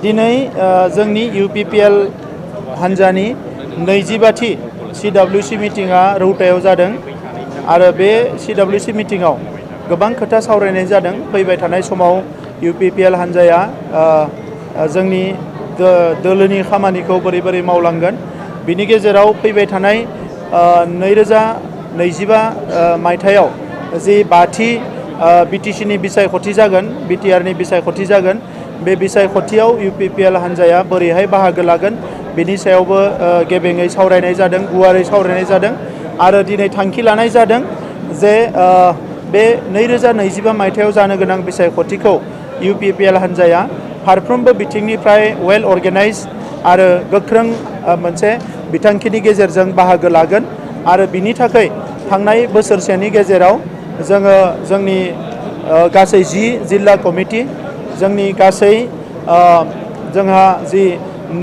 दिनै जोंनि UPPL हान्जानि 22थि CWC मिटिंआ रौतायाव जादों आरो बे CWC मिटिंआव गोबां खोथा सावरायनाय जादों। फैबाय थानाय समाव UPPL हान्जाया जोंनि दोलोनि खामानिखौ बोरै बोरै मावलांगोन, बिनि गेजेराव फैबाय थानाय 2025 मायथाइयाव जि 5थि BTC नि बिसायख'थि जागोन, BTR नि बिसायख'थि जागोन, बे बिसायख'थियाव UPPL हान्जाया बोरैहाय बाहागो लागोन बिनि सायावबो गेबेङै सावरायनाय जादों, गुवारै सावरायनाय जादों आरो दिनै थांखि लानाय जादों जे बे 2025 मायथाइयाव जानो गोनां बिसायख'थिखौ UPPL हान्जाया फारफ्रोमबो बिथिंनिफ्राय वेल अर्गेनाइज आरो गोख्रों मोनसे बिथांखिनि गेजेरजों बाहागो लागोन आरो बिनि थाखाय थांनाय बोसोरसेनि गेजेराव जोङो जोंनि गासै 10 जिल्ला कमिटि, जोंनि गासै जोंहा जि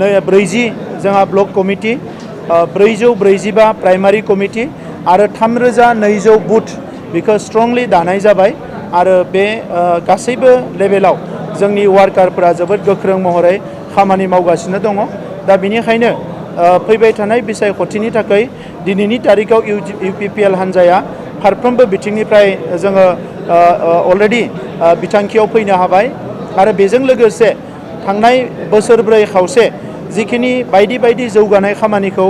40 जोंहा ब्लक कमिटि, 445 प्राइमारि कमिटि आरो 3200 बुथ बेखौ स्ट्रंलि दानाय जाबाय आरो बे गासैबो लेभेलाव जोंनि वार्कारफोरा जोबोद गोख्रों महरै खामानि मावगासिनो दङ। दा बिनिखायनो फैबाय थानाय बिसायख'थिनि थाखाय दिनैनि तारिखाव UPPL हान्जाया फारफ्रोमबो बिथिंनिफ्राय जोङो अलरेडि बिथांखियाव फैनो हाबाय आरो बेजों लोगोसे थांनाय बोसोरब्रै खावसे जिखिनि बायदि बायदि जौगानाय खामानिखौ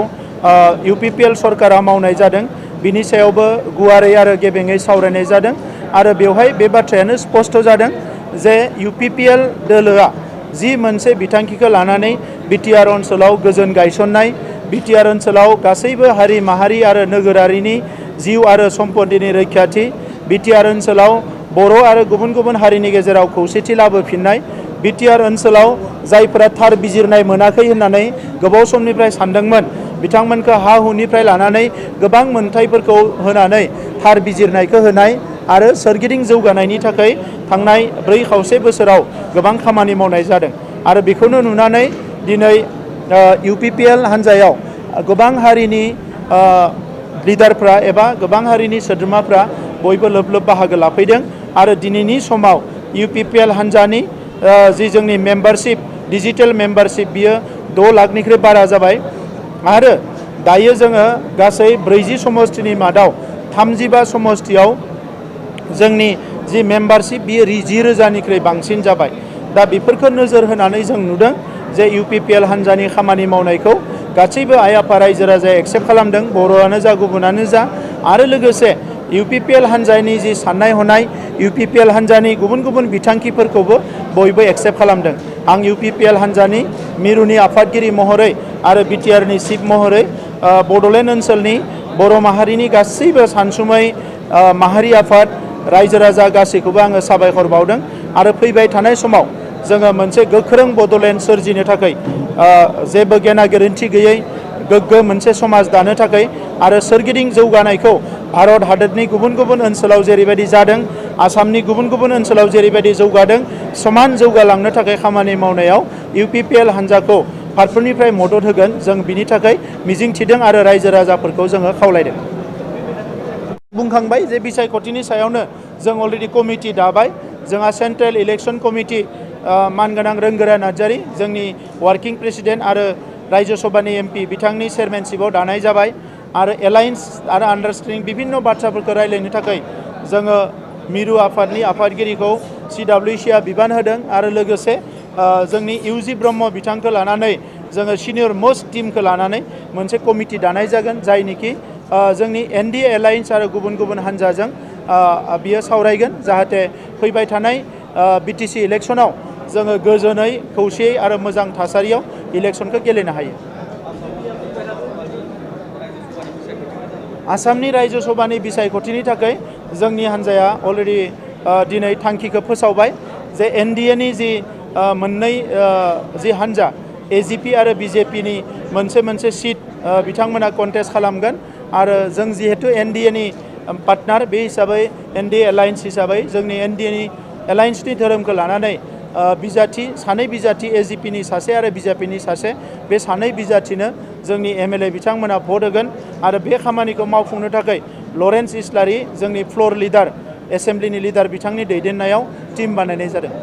UPPL सरकारा मावनाय जादों बिनि सायावबो गुवारै आरो गेबेङै सावरायनाय जादों आरो बेवहाय बे बाथ्रायानो स्पष्ट जादों जे UPPL दोलोआ जि मोनसे बिथांखिखौ लानानै BTR ओनसोलाव गोजोन गायसननाय, BTR ओनसोलाव गासैबो हारि माहारि आरो नोगोरारिनि जिउ आरो सम्पतिनि रैखाथि, BTR ओनसोलाव बर' आरो गुबुन गुबुन हारिनि गेजेराव खौसेथि लाबोफिननाय, BTR ओनसोलाव जायफोरा थार बिजिरनाय मोनाखै होननानै गोबाव समनिफ्राय सानदोंमोन बिथांमोनखौ हा हुनिफ्राय लानानै गोबां मोनथायफोरखौ होनानै थार बिजिरनायखौ होनाय आरो सोरगिदिं जौगानायनि थाखाय थांनाय 4 खावसे बोसोराव गोबां खामानि मावनाय जादों आरो बेखौनो नुनानै दिनै UPPL हान्जायाव गोबां हारिनि लिडारफ्रा एबा गोबां हारिनि सोद्रोमाफ्रा बयबो लोब लोब बाहागो लाफैदों आरो दिनैनि समाव UPPL हान्जानि जि जोंनि मेम्बारशिप, डिजिटेल मेम्बारशिप, बियो 6 लाखनिख्रुइ बारा जाबाय आरो दायो जोङो गासै 40 समष्टिनि मादाव 35 समष्टियाव जोंनि जि मेम्बारशिप बियो 10,000निख्रुइ बांसिन जाबाय। दा बेफोरखौ नोजोर होनानै जों नुदों जे UPPL हान्जानि खामानि मावनायखौ गासैबो आइ आफा रायजो राजाया एक्सेप्ट खालामदों, बर'आनो जा गुबुनानो जा आरो लोगोसे UPPL हान्जानि जि साननाय हनाय, UPPL हान्जानि गुबुन गुबुन बिथांखिफोरखौबो बयबो एक्सेप्ट खालामदों। आं UPPL हान्जानि मिरुनि आफादगिरि महरै आरो BTR नि चिफ महरै बड'लेण्ड ओनसोलनि बर' माहारिनि गासैबो सानसुमै माहारि आफाद रायजो राजा गासैखौबो आङो साबायखर बावदों आरो फैबाय थानाय समाव जोङो मोनसे गोख्रों बड'लेण्ड सोरजिनो थाखाय जेबो गेना गोरोन्थि गैयै गोग्गो मोनसे समाज दानो थाखाय आरो सोरगिदिं जौगानायखौ भारत हादरनि गुबुन गुबुन ओनसोलाव जेरैबायदि जादों, आसामनि गुबुन गुबुन ओनसोलाव जेरैबायदि जौगादों, समान जौगालांनो थाखाय खामानि मावनायाव UPPL हान्जाखौ फारफ्रोमनिफ्राय मदद होगोन जों बिनि थाखाय मिजिं थिदों आरो रायजो राजाफोरखौ जोङो खावलायदों। बुंखांबाय जे बिसायख'थिनि सायावनो जों अलरेडि कमिटि दाबाय। जोंहा सेन्ट्रेल इलेक्शन कमिटि मानगोनां रोंगोरा नार्जारी जोंनि वार्किं प्रेसिडेन्ट आरो रायजो सभानि MP बिथांनि चेयारमेनशिपआव दानाय जाबाय आरो एलायन्स आरो आन्डारस्टेन्डिं बिभिन्न बाथ्राफोरखौ रायज्लायनो थाखाय जोङो मिरु आफादनि आफादगिरिखौ CWCआ बिबान होदों आरो लोगोसे जोंनि UG ब्रह्म बिथांखौ लानानै जोङो सिनियर मोस्ट टीमखौ लानानै मोनसे कमिटि दानाय जागोन जायनिखि जोंनि NDA एलायन्स आरो गुबुन गुबुन हान्जाजों बियो सावरायगोन जाहाथे फैबाय थानाय BTC इलेक्शनाव जोङो गोजोनै खौसेयै आरो मोजां थासारियाव इलेक्शनखौ गेलेनो हायो। आसामनि रायजो सभानि बिसायख'थिनि थाखाय जोंनि हान्जाया अलरेडि दिनै थांखिखौ फोसावबाय जे NDA नि जि मोननै जि हान्जा AGP आरो BJP नि मोनसे सिट बिथांमोना कन्टेस्ट खालामगोन आरो जों जिहेतु NDA नि पार्टनार बे हिसाबै NDA एलायन्स हिसाबै जोंनि NDA नि एलायन्सनि धोरोमखौ लानानै बिजाथि सानै बिजाथि AGP नि सासे आरो BJP नि सासे बे सानै बिजाथिनो जोंनि MLA बिथांमोना भट होगोन आरो बे खामानिखौ मावफुंनो थाखाय लरेन्स इस्लारि जोंनि फ्लोर लिडार एसेम्ब्लिनि लिडार बिथांनि दैदेननायाव टीम बानायनाय जादों।